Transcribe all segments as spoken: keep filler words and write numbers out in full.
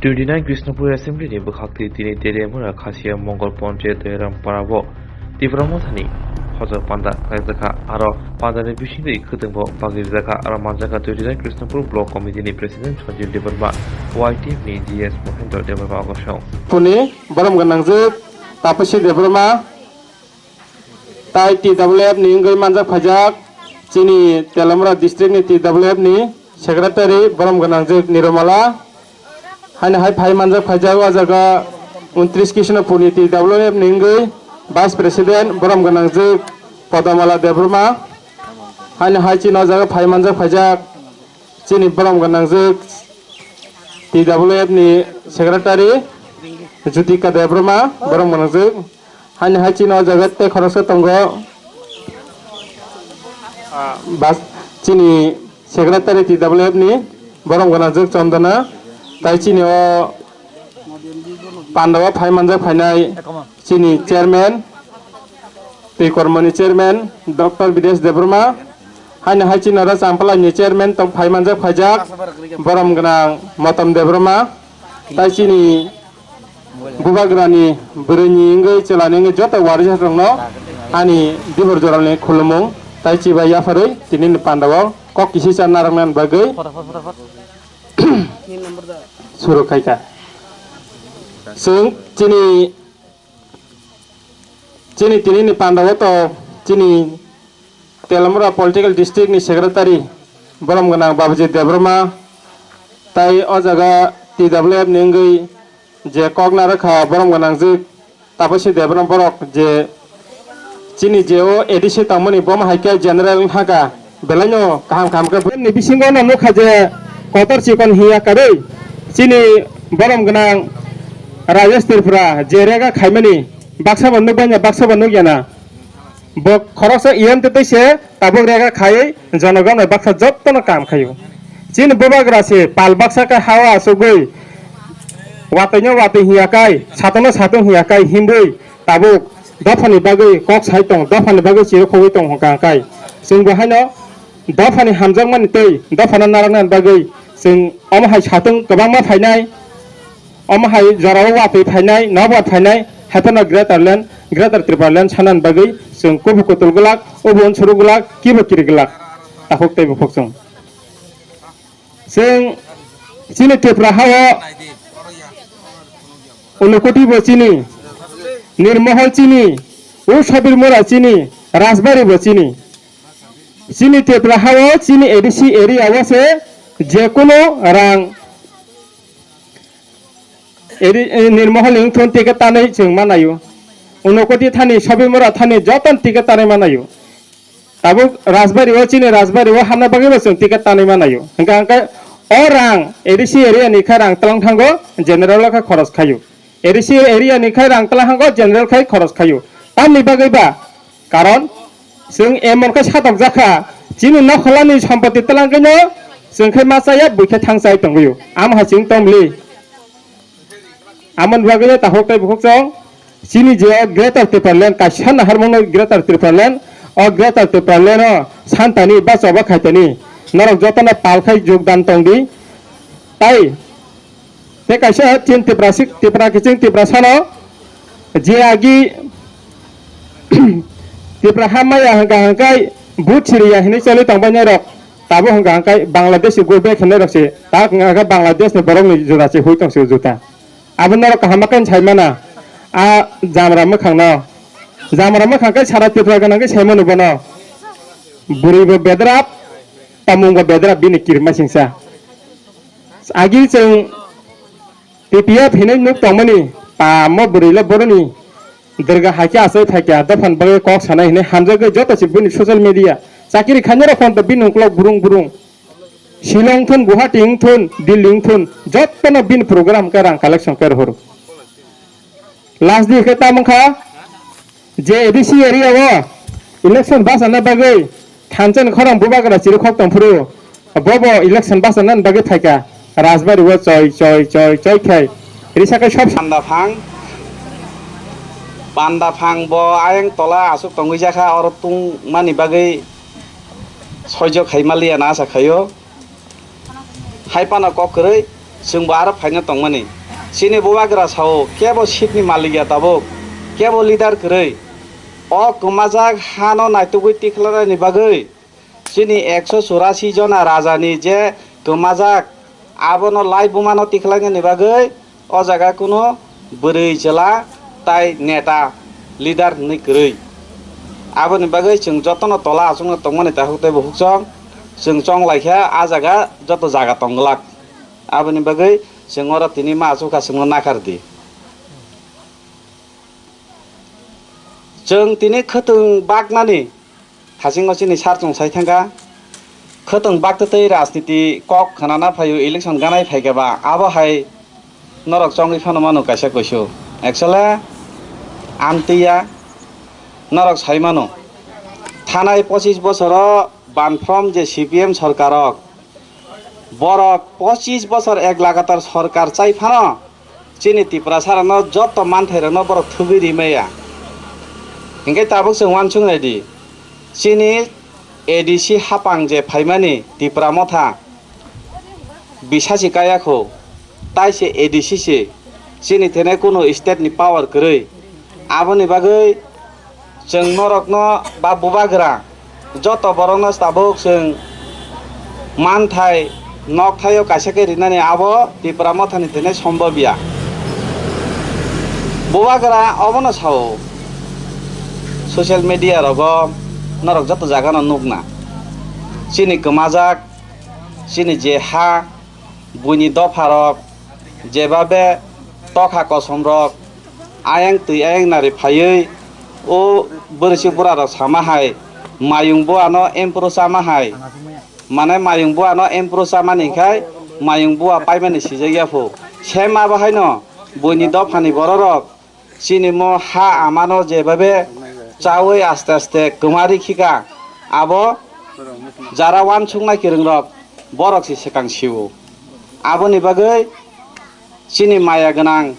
Twenty nine Krishnapur Assembly ni bwkhak twi tini Telemura Khasia Mongol Ponchayat Doiram Para o Tipra Mothani hojak panda khlaijakha, aro pandani bisingtwi khwtwngbo bagwi rijakha, aro manjakha twenty nine Krishnapur Block Committee ni President Sanjib Debbarma, Y T F ni G S Mohendra Debbarma Agosong. Puni borom gwnangjwk Tapasi Debbarma, tai T W F ni wngwi manjak phaijak, chini Telamura district ni T W F ni secretary borom gwnangjwk Niromala, haino hai phai manjak phaijak o jaga untris Krishnapur ni T W F ni wngwi vice president borom gwnangjwk Podomala Debbarma, haino hai chini o jaga phai manjak phaijak chini borom gwnangjwk T W F ni secretary Jutika Debbarma borom gwnangjwk. Haino hai chini o jaga tei khoroksa tongo, ah, bas chini secretary T W F ni borom gwnangjwk Chondona, tai chini o pandao phai manjak phainai chini chairman, twi kormoni chairman Doctor Bidesh Debbarma, haino hai chini oro Champalai ni chairman tong phai manjak phaijak borom gwnang Motom Debbarma, tai chini Bubagrani bwrwini wngwi chwlani wngwi joto warisarokno ani dibor joralni khulumung tai chibai yapharwi tinini pandao kok kisi cha narwknani bagwi suru khaikha. Chwng chini, chini tinini pandao to chini Telamura Political District ni Secretary borom gwnang Babuji Debbarma, tai o jaga T W F ni wngwi je kok narwkha borom gwnangjwk Tapasi Debbarma borok je chini je o A D C tongmani bomo hai khe general wngkha, belaino kaham kaham khe ni bisingo no nukha je kotor chikon hiya karwi chini borom gwnang Rajesh Tripura je rega khaimani baksa bo nukbaina baksa bo nukyana. Bo khoroksa E M T tei se tabuk rega khai jonogon bai baksa jottono kam khaio. Chini bubagra se pal baksa khe hao achugwi watwi no watwi hiya kai, satung no satung hiya kai himwi tabuk dophani bagwi kok sai tong, dophani bagwi chirikhogwi tong hwnkha kai. Chwng bo haino dophani hamjakmani tei dophano narwknani bagwi chwng omo hai satung kwbangma phainai. Omo hai jorao watwi phainai, nobar phainai, haiphano Greater Land, Greater Tipraland sanani bagwi chwng kubu kutul glak, ubu unsuru glak, kibo kiri glak, takhuk tei bukhuk chwng. Chwng chini Tripura hao Unokoti bo chini, Nirmohol chini, U Sabir Mura chini, Rajbari bo chini. Chini Tripura hao chini A D C area o se jekunu rang Eri, eh, Nirmohol ni wngthun ticket tanwi chwng manaio. Unokoti thani, Sobimura thani jotono ticket tanwi manaio. Tabuk Rajbari o chini Rajbari o hamna bagwi bo chwng ticket tanwi manaio. Hwnkha hwnkhe o rang A D C area ni khe rang tlang thango, general o khe khoros khaio. A D C area ni khe rang tlang thango, general khai khoros khaio. Tamni bagwi ba? Karon chwng emon khe satokjakha, chini nokholani sompoti twlangkhe no chwng khe ma chaya, bui khe thang chai tongwio. Amo hai chwng tongli. Amoni bagwi no takhuk tei bukhuk chwng chini je Greater Tipraland, kaisa naharmung no Greater Tipraland, o Greater Tipraland o santani ba choba khaitani norok jotono pal khai jogdan tongdi. Tai Tei kaisa chin Tiprasik, Tipra kiching Tiprasano je agi Tipra ha maya hwnkha hwnkhe but siriya hinwi choli tongbainai rok. Tabuk hwnkha hwnkhe Bangladeshi go back hinwi rok se. Tak hwnkha hwnkhe Bangladesh ni borok ni juda se hui tong se juta. Abo norok kaham khe sai mana. A jamra mwkhang no. Jamra mwkhang khe sara Tipra gwnang khe sai mano bono. Bwrwi bo bedrap, tamung bo bedrap bini kirima singsa. Agi chwng T P F hinwi nuk tongmani, pamo bwrwi le boroni derga hai khe achai phai kha, dophani bagwi kok sanai hinwi hamjagwi joto se bini social media chakiri khainai rok phone to bini uklok burung burung. Shillong thun, Guwahati wng thun, Delhi wng thun, jotono bini program khe rang collection khe rohoro. Last day khe tamo wngkha je A D C area o election bachana bagwi thansa ni khorang bubagra chirikhok tongphuru, bobo election bachana bagwi phaikha Rajbari o choi choi choi choi khai risa khai sob. Panda phang, panda phang bo ayang tola aswk tongwi jakha, oro tungmani bagwi soijo khai maliya na asa khaio. Hai phano kok kwrwi, Chwngbo aro phaina tongmani. Chini bubagra sao, kebo seat ni malik ya tabuk, kebo leader kwrwi. O kwmajak hano naitugwi tikhlanaini bagwi chini ekso churasi jona rajani je kwmajak, abono laibumano tikhlainani bagwi o jaga kuno bwrwi chwla tai neta, leader hinwi kwrwi. Aboni bagwi chwng jotono tola achukno tongmani takhuk tei bukhuk chong, chwng chong laikha, a jaga joto jaga tongglak. Aboni bagwi chwng oro tini ma achukha, chwngno nakardi. Chwng tini khwtwng baknani thasingo chini sar chwng sai thangkha. Khwtwng baktwtwi rajniti kok khwnana phaio, election ganai phaikha ba, abo hai norok chongwi phano mano kaisa kuisu. Actually, amtwi ya, norok sai mano. Thanai pochis bosoro banphrom je C P M sorkarok, borok pochis bosor ek lagatar sorkar chai phano chini Tiprasarokno joto manthairokno borok thugwi rimaya. Hinkhe tabuk chwng uansuk naidi, chini A D C hapang je phaimani Tipra Motha, bisasi kaya kho, tai se A D C se, chini thene kunu state ni power kwrwi. Aboni bagwi chwng norokno ba bubagra joto borokno tabuk chwng manthai nokthaio kaisa khe rinani abo Tipra Mothani thene sombobya. Bubagra obono sao, social media rogo norok joto jagano nukna. Chini kwmajak, chini je ha, buini dopharok, jebabe tokha kosomrok ayang twi ayang nari phaiwi o bwrwisi burarok sama hai, mayung buano emphru chama hai, mane mayung buano emphru chamani khai mayung bua paimani sijak ya phu. Sem abo haino buini dophani bororok chini mo ha amano jebabe chawi aste aste kwmari khika, abo jara uansuknai kwrwngrok borok se swkang sio. Aboni bagwi chini maya gwnang,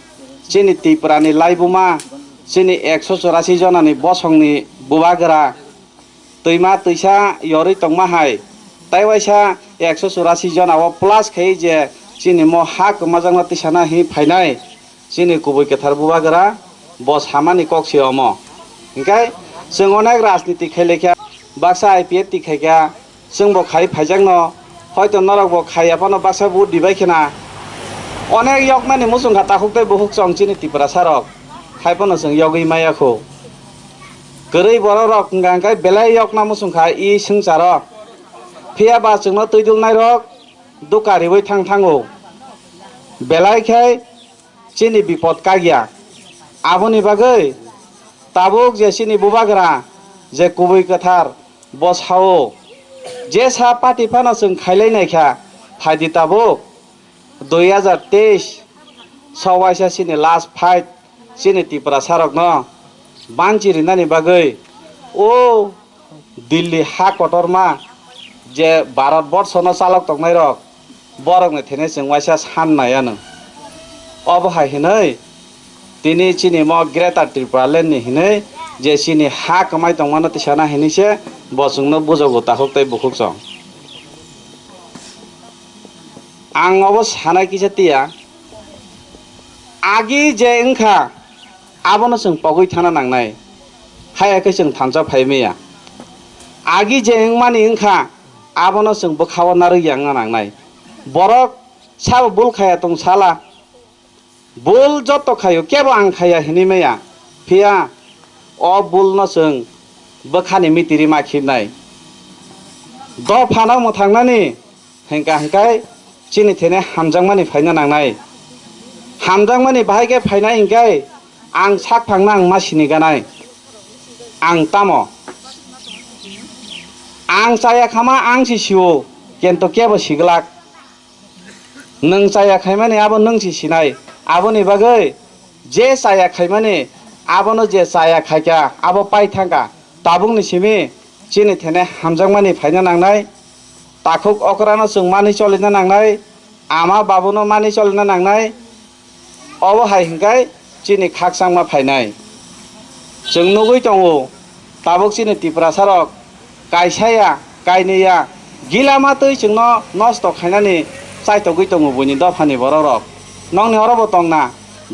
chini Tiprani laibuma, chini ekso churasi jonani bosongni bubagra, twima twisa yorwi tongma hai, tai waisa ekso churasi jona o plus khai je chini mo ha kwmajakno tisana hi phainai chini kubui kwthar bubagra bo samani kok se omo. Hinkhe chwng onek rajniti khai laikha, baksa I P F T khai kha, chwngbo khai phaijakno, hoito norokbo khai ya phano baksa vote dibai khna. Onek yoknani muchung kha takhuk tei bukhuk chwng chini Tiprasarok, hai phano chwng yogwi maya kho. Kwrwi borok rok wngkha hwnkhe belai yokna muchung kha i swngcharo. Phiya ba chwngno twi dulnai rok duka riwi thang thango. Belai khe chini bipod kagya. Aboni bagwi tabuk je chini bubagra je kubui kwthar bo sao, jesa party phano chwng khailai naikha, phaidi tabuk dui hajar teis so waisa chini last fight, chini Tiprasarokno banchi rinani bagwi o Delhi ha kotorma je Bharat borshono chalok tongnairok, borokni thene chwng waisa san naianw. Obo hai hinwi tini chini mo Greater Tripura Land ni hinwi je chini ha kwmai tongmano tisana hinwi se bo chwngno bujogo takhuk tei bukhuk chwng. Ang obo sanai kisa tiya, agi je wngkha abono chwng pogwi thana nangnai, haya khe chwng thansa phai maya. Agi je wngmani wngkha abono chwng bwkhao narwkya wngna nangnai. Borok sabo bul khaya tong sala, bul joto khaio, kebo ang khaya hinwi maya. Phiya o bulno chwng bwkhani mitiri ma khibnai. Dophano mwthangnani hwnkha hwnkhe chini thene hamjakmani phaina nangnai. Hamjakmani bahai khe phainai hwnkhe ang sak phangno ang ma sini ganai. Ang tamo? Ang chaya khama ang si sio, kento kebo siglak. Nwng chaya khaimani abo nwng si sinai. Aboni bagwi je chaya khaimani abono je chaya khaikha abo pai thangkha. Tabukni simi chini thene hamjakmani phaina nangnai. Takhuk okrano chwng manwi cholina nangnai. Ama babuno manwi cholina nangnai. Obo hai hwnkhe chini khakchangma phainai. Chwng nugwi tongo, tabuk chini Tiprasarok kaisa ya, kainwi ya, gilama twi chwngno nosto khainani chaitogwi tongo buini dophani borok rok. Nokni oro bo tongna,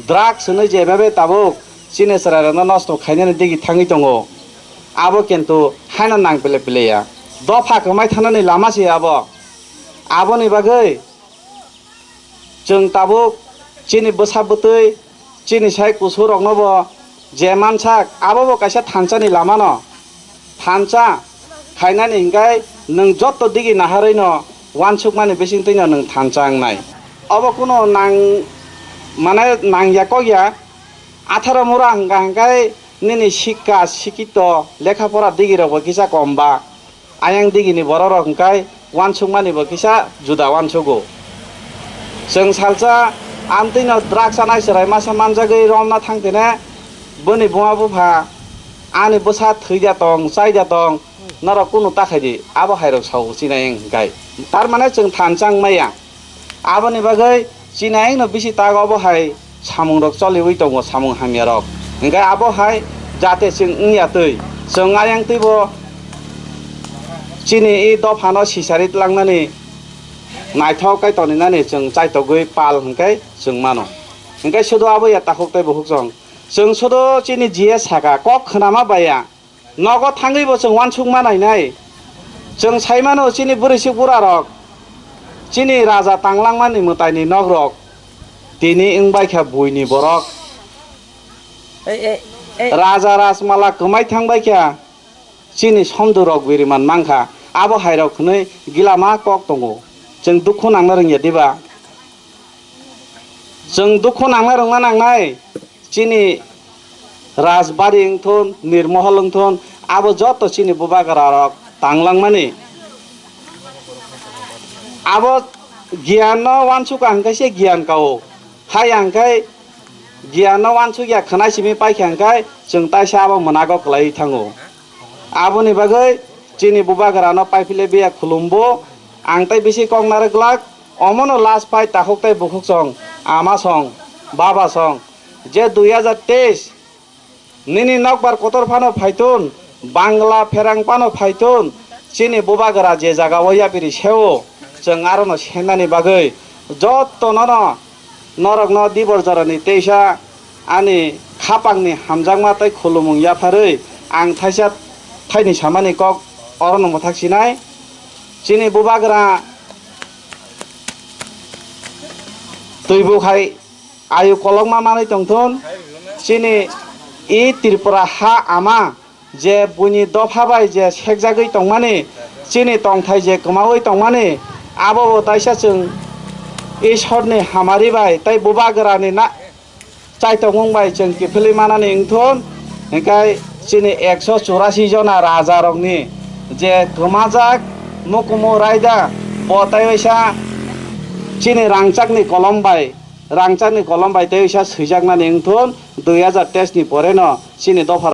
drugs hwnwi jebabe tabuk chini chwrairokno nosto khainani digi thangwi tongo. Abo kintu haino nang pile pile ya. Dopha kwmai thanani lama se abo. Aboni bagwi chwng tabuk chini bwsa bwtwi, chini sai kusurokno bo je mansak, abo bo kaisa thansa ni lama no. Thansa khainani hinkhe nwng jotto digi naharwi no wansukmani bising twi no nwng thansa wngnai. Obo kuno nang, mane nang ya kok ya, atharo mura hwnkha hwnkhe nini sikka sikito lekha pora digi rok bo kisa kom ba. Ayang digini bororok hwnkhe wansukmani bo kisa juda wansugo. Chwng salsa amtwino drugs anai chwrai masa manjagwi romna thangtene boni buma bupha ani bwsa thwida tong, chaida tong, norok kunu ta khaidi, abo hairok sao chinai hwnkhe. Tar mane chwng thansa wngmaya. Aboni bagwi chini ayangno bisi tago abo hai samungrok choliwi tongo, samung hamyarok. Hinkhe abo hai jate chwng wngya twi, chwng ayang twibo chini i dophano sisari tlangnani naithok kai toninani chwng chaitogwi pal hinkhe chwng mano. Hinkhe sudu abo ya takhuk tei bukhuk chwng. Chwng sudu chini G S saka kok khwnama baiya. Nogo thangwi bo chwng wansuk ma nainai. Chwng sai mano chini bwrwi sik bura rok, chini raja tanglangmani mwtaini nok rok tini wngbai kha buini borok. Ei, ei, ei. Raja Rajmala kwmai thangbai kha chini somdu rok biriman mankha. Abo hai rok hwnwi gilama kok tongo. Chwng dukhu nangna rwngya diba? Chwng dukhu nangna rwngna nangnai. Chini Rajbari wngthun, Nirmohol wngthun, abo joto chini bubagra rok tanglangmani. Abo giyan no wansuk ang khe se giyan kao. Hai ang khe giyan no wansuk ya khwnai simi paikha ang khe chwng taisa abo mwnago kwlaiwi thango. Aboni bagwi chini bubagra no paiphile biya khulumbo ang tai bisi kok narwk glak. Omono last pai takhuk tai bukhuk song, ama song, baba song, je dui hajar teis nini nokbar kotor phano phaitun, Bangla pherang phano phaitun, chini bubagra je jaga o yapiri seo, chwng arono sennani bagwi jotto nono norokno dibor jorani teisa ani khapangni hamjakma tei khulumung yapharwi ang thaisa thaini samani kok orono mwthak sinai. Chini bubagra twi buk hai ayu kolokma manwi tongthun. Chini i Tripura ha ama je buini dopha bai je sekjagwi tongmani, chini tongthai je kwmaui tongmani, abo bo taisa chwng Ishorni hamari bai tei bubagrani na-, chaitokmung bai chwng kiphilwi manani wngthun, hinkhe chini ekso churasi jona rajarokni je kwmajak mukumu raida, bo tei waisa chini rangchakni kolom bai, rangchakni kolom bai tei waisa swijaknani wngthun, dui hajar teis ni poreno chini dopha